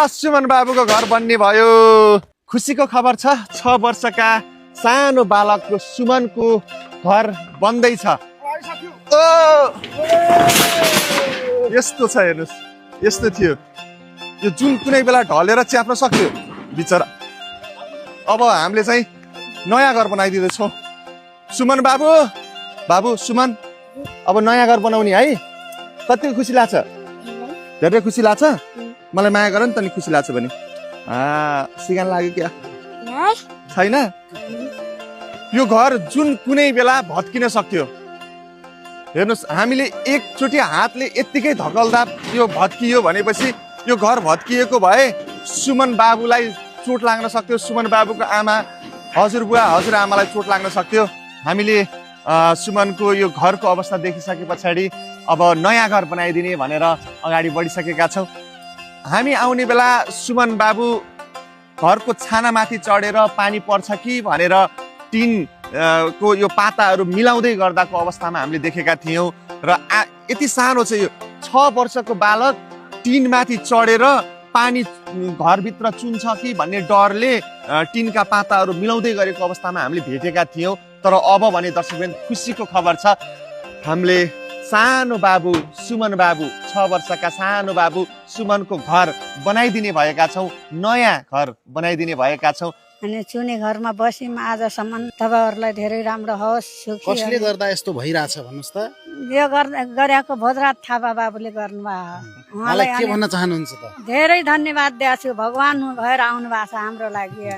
सुमन बाबुको घर बन्ने भयो। खुसीको खबर छ, 6 वर्षका सानो बालकको सुमनको घर बन्दैछ। यस्तो छ हेर्नुहोस्, यस्तो थियो यो, जुन कुनै बेला ढलेर च्याप्न सक्थ्यो बिचरा। अब हामीले चाहिँ नयाँ घर बनाइदिँदैछौँ। सुमन बाबु, बाबु सुमन, अब नयाँ घर बनाउने है। कतिको खुसी लाग्छ? धेरै खुसी लाग्छ? मलाई माया गर नि त नि खुसी लाग्छ भने। सिगान लाग्यो क्या? छैन। यो घर जुन कुनै बेला भत्किन सक्थ्यो, हेर्नुहोस् हामीले एकचोटि हातले यत्तिकै धकल्दा यो भत्कियो भनेपछि यो घर भत्किएको भए सुमन बाबुलाई चोट लाग्न सक्थ्यो, सुमन बाबुको आमा, हजुरबुवा हजुरआमालाई चोट लाग्न सक्थ्यो। हामीले सुमनको यो घरको अवस्था देखिसके पछाडि अब नयाँ घर बनाइदिने भनेर अगाडि बढिसकेका छौँ। हामी आउने बेला सुमन बाबु घरको छानामाथि चढेर पानी पर्छ कि भनेर टिन को यो पाताहरू मिलाउँदै गर्दाको अवस्थामा हामीले देखेका थियौँ। र यति सानो चाहिँ यो 6 वर्षको बालक टिनमाथि चढेर पानी घरभित्र चुन्छ कि भन्ने डरले टिनका पाताहरू मिलाउँदै गरेको अवस्थामा हामीले भेटेका थियौँ। तर अब भने दर्शकवृन्द खुसीको खबर छ, हामीले सानो बाबु सुमन बाबु, 6 वर्षका सानो बाबु सुमनको घर बनाइदिने भएका छौँ, नयाँ घर बनाइदिने भएका छौँ। अनि चुने घरमा बस्यौँ आजसम्म। तपाईँहरूलाई धेरै राम्रो होस्। कसले गर्दा यस्तो भइरहेछ भन्नुहोस् त? यो गरेको भोजराज थापा बाबुले गर्नुभयो। मलाई के भन्न चाहनुहुन्छ त? धेरै धन्यवाद दिएको छु, भगवान भएर आउनु भएको छ हाम्रो लागि।